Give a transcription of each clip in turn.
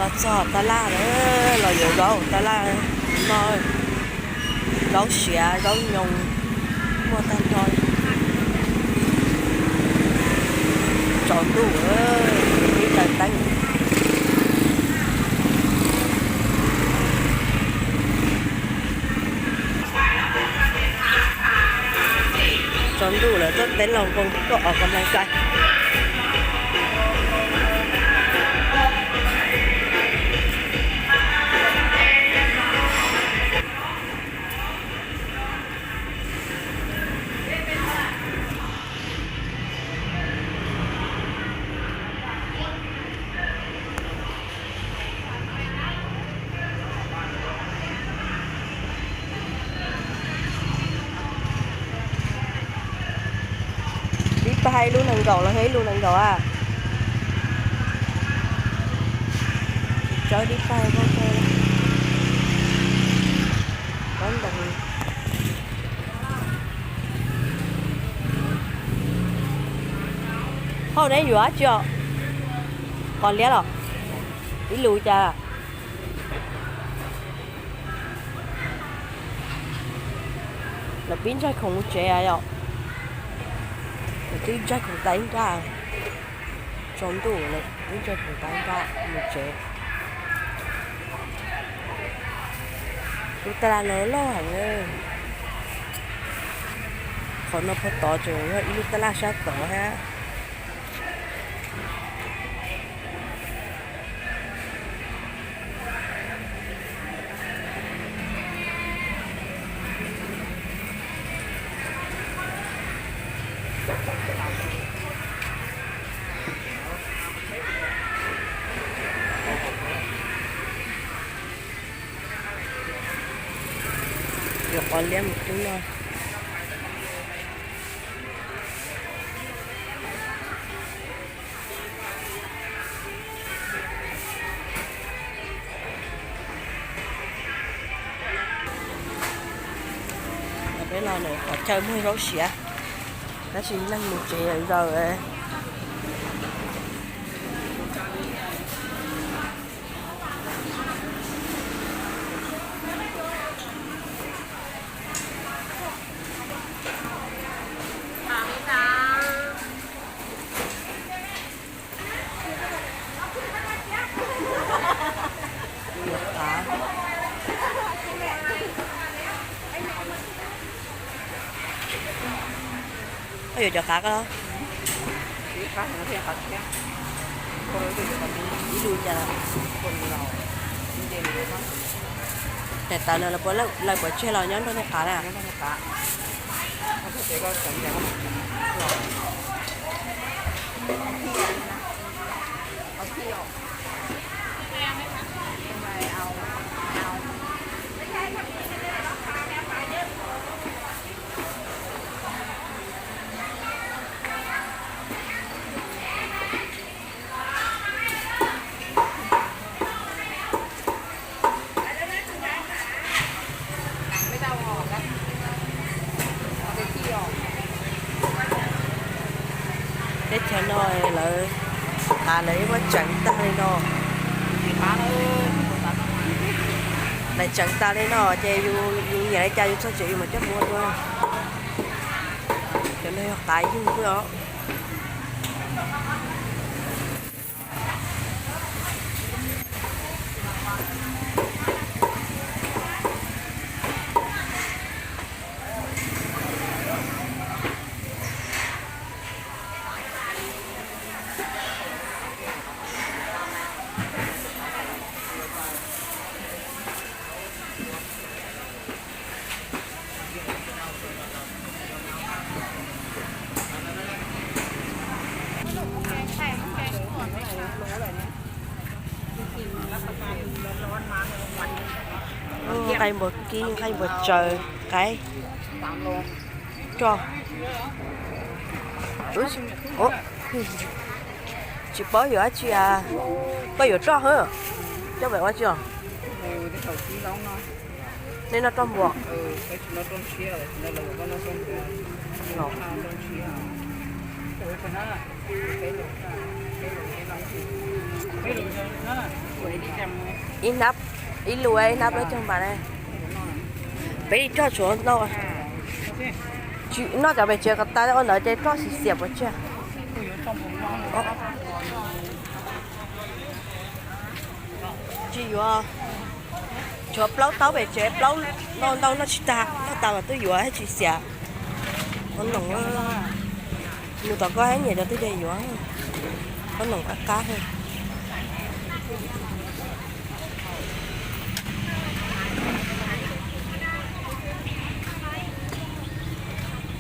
Txog tab laj lawm, los yuav zaub tab laj no, zaub siav zaub nyoos, muaj tag nrho. Tsaus ntuj, ib taws teeb. Tsaus ntuj lawm tuaj teb los npoo tuaj ua kas fes. Dib pag ib lub nees nkaum los yog ib lub nees nkaum a? Tsawb dib pag, tsawb ntoo. Hauj, neb yuav dab tsi os? Qos liab los? Ib lus cas? Lawv pib ntsaig khoom mus tsev yom. Lawv twb ntsaig khoom tas ib nrab. Tsaus ntuj lawm, pib ntsaig khoom tas ib nrab mus tsev. Lub taj laj no loj heev. Qhov no puag tod tseem yog ib lub taj laj sab tod thiab. Yuav qos liab mus cub noj. Peb los ntawm qhov chaw muag zaub siav, tab sis neeg mus tsev lawm zaws. Koj yuav cov qav ko los? Ib lub cas? Daim tawv no lawv puas, lawv puas tseg los nyob nrog nej qav na? Teb chaws no lawv qav lawv muab tseev tag li no. Lawv tseev tas li no ces yus nyiam li cas yus txog tsev yus mam coj mus ua dua. Cov no yog qav yug xwb os. Nqaij npua kib, nqaij npua tsaws, qaib, roj. Tsis paub yuav dab tsi a. Koj yuav roj hab, coj pem ua tsi os? Nej noj roj npua. Ib hnab, ib lus ib hnab plaub caug npas na. Peb roj tsuav ntau. Tsis noj cov pem tsev ko tas ua ntawd ces roj xiav xiav puas tsuaj. Tsis yuav, tshuav plaub taub pem tsev, plaub ntau ntau noj tsis tag, noj tas mas twb yuav tsis xiav. Qhob noom, mus tom koj hab nyiam cov twg ces yuav, qhob noom qab qab.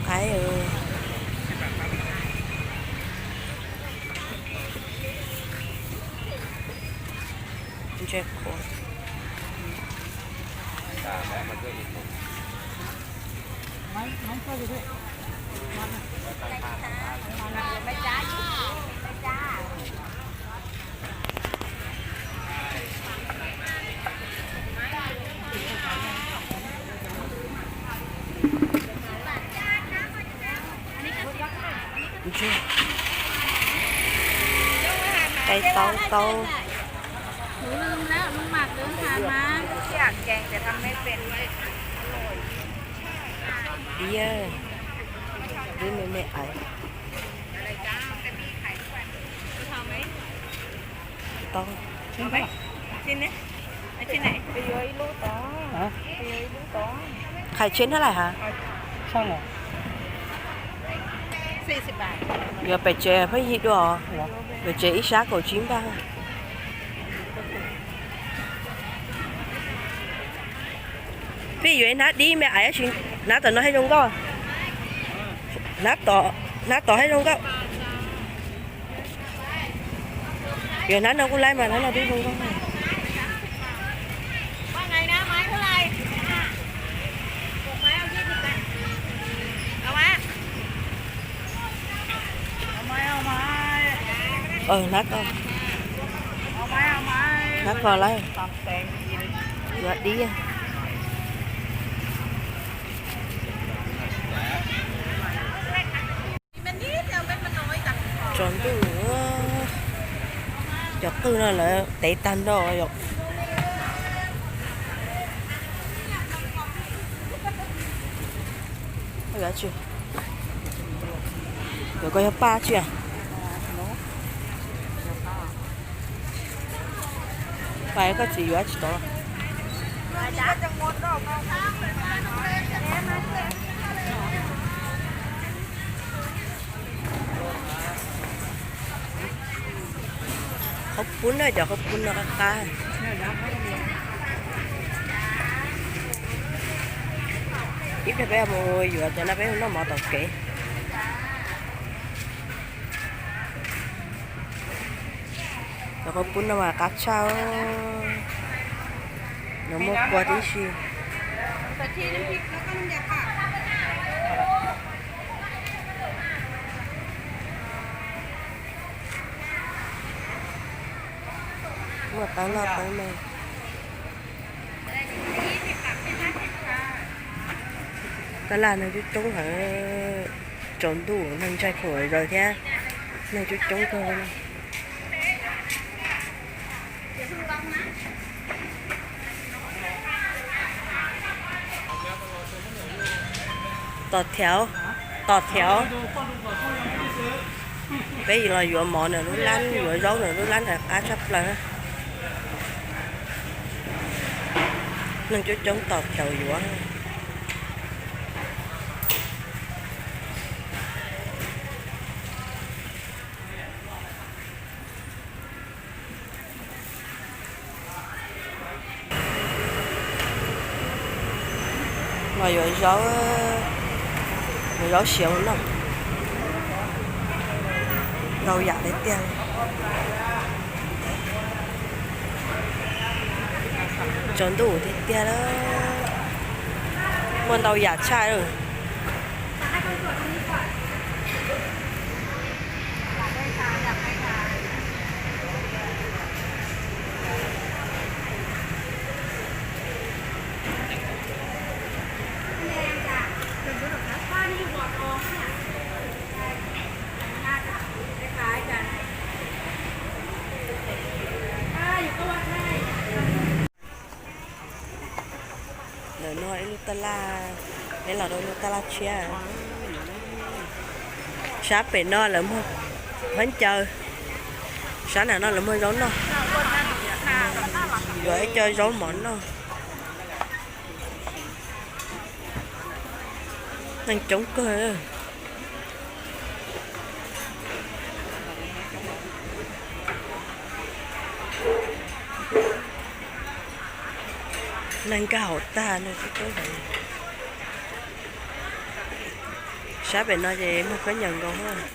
Qaib, ntses qhuav. Qaib taub taub. Diab, dib me me ais. Tau. Qhais tsheb hnab lais has? Yuav pem tsev pheej yig dua, pem tsev ib sab kaum tsib npaj. Peb yuav ib hnab dib me ais, hnab tom no thiaj zoo nkauj. Hnab tom, hnab tom thiaj zoo nkauj. Yog hnab no kuj laib mas hnab no twb zoo nkauj. Hnab ko, hnab ko lawm, yuav dib. Tsaus ntuj, cov qwj no lawv tev tag nrho yom. Yuav koj yog paj tsi? Paj koj txiv yuav tsis tau. Qhov pub na, cov qhov pub no qab qab. Ib pliag peb mus yuav cov no peb mus noj mov tom kev. Cov qhov pub no mas qab tshaj, nws muaj kua tib si. Muaj qab loj qab me. Tab laj neeg coob coob heev, tsaus ntuj neeg ntshai khuam zaws thiab, neeg coob coob kawg. Tos thev, tos thev. Peb los yuav mov nram lub lab, yuav zaub nram lub lab ntawd qab tshaj plaws. Neeg coob coob tos thev yuav. Los yuav zaub, yuav zaub siav ua noj. Ntau yam tiag tiag. Tsaus ntuj tiag tiag, muaj ntau yam tshaj. Ib lub taj laj, peb los rau lub taj laj tshiab. Sab pem no lawv muag khaub ncaws, sab nram no lawv muag zaub noj, yuav ib co zaub mov noj. Neeg coob kawg. Neeg nkag hauv tag no tub tub heev. Sab pem no ces muag khaub ncaws nkaus.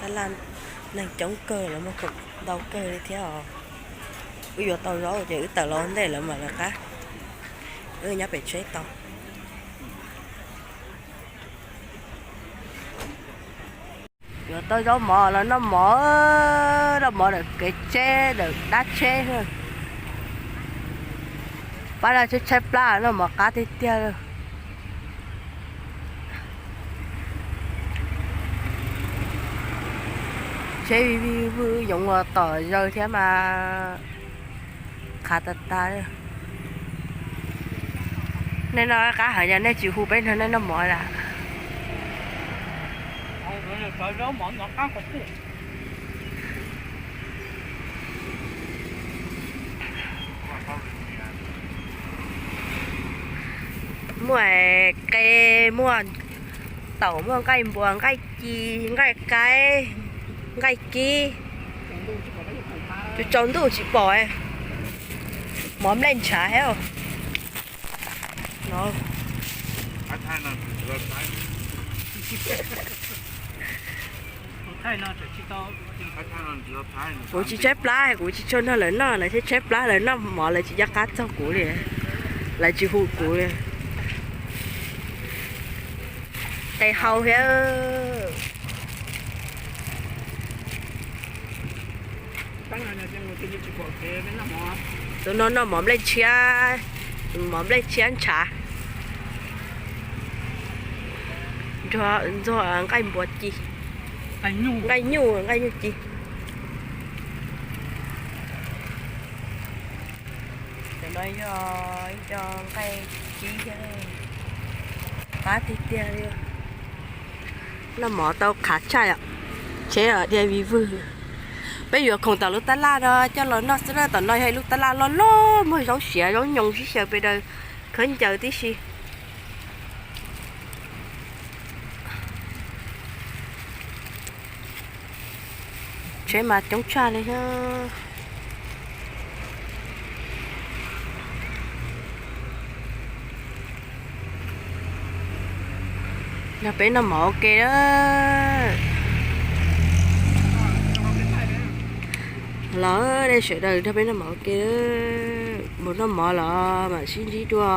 Tab laj neeg coob kawg, lawv muag khoom ntau kawg li thiab os. Wb yuav tau zaub ces wb tawm los ua ntej lawv mam lawv qab. Wb nyob pem tsheb tau. Yuav tau zaub mov los noj mov, noj mov ntawm kev tsheb ntawm dab tsheb. Pab no tsheb tshaib plab noj mov qab tiag tiag. Tsheb vij vij vwj yoov ua tom zaws thiab mas qhav tas tas. Nej noj qab heev, yog nej tsis hu peb nrog nej noj mov lawm. Muaj qe, muaj taum, muaj nqaij npua, nqaij ci, nqaij qaib, nqaij kib. Tsaus ntuj tsis pom, mov nplej ntshav thiab. Kuv tsis tshaib plab, kuv tsis tshua nrog lawv noj, lawv thiaj tshaib plab, lawv noj mov lawv tsis nco qab txog kuv li, lawv tsis hu kuv li. Qe hau thiab. Tus no noj mov nplej tshiab, mov nplej tshiab ntshav, ntxuag nqaij npua ci, nqaij nyuj, nqaij nyuj ci. Cov no yog ib co nqaij kib thiab, qab tiag tiag li. Noj mov tau qhav tshaj, tsheb dhia vij vwg. Peb yuav khoom tom lub taj laj no coj los noj xwb na. Tom no yog ib lub taj laj loj loj, muag zaub siav zaub nyoos sib xyaw pes daws, khaub ncaws tib si. Tsheb mas coob tshaj li thiab. Nrog peb noj mov ua ke lawm. Los nej sawv daws nrog peb noj mov ua ke, mus noj mov los mam sib ntsib dua.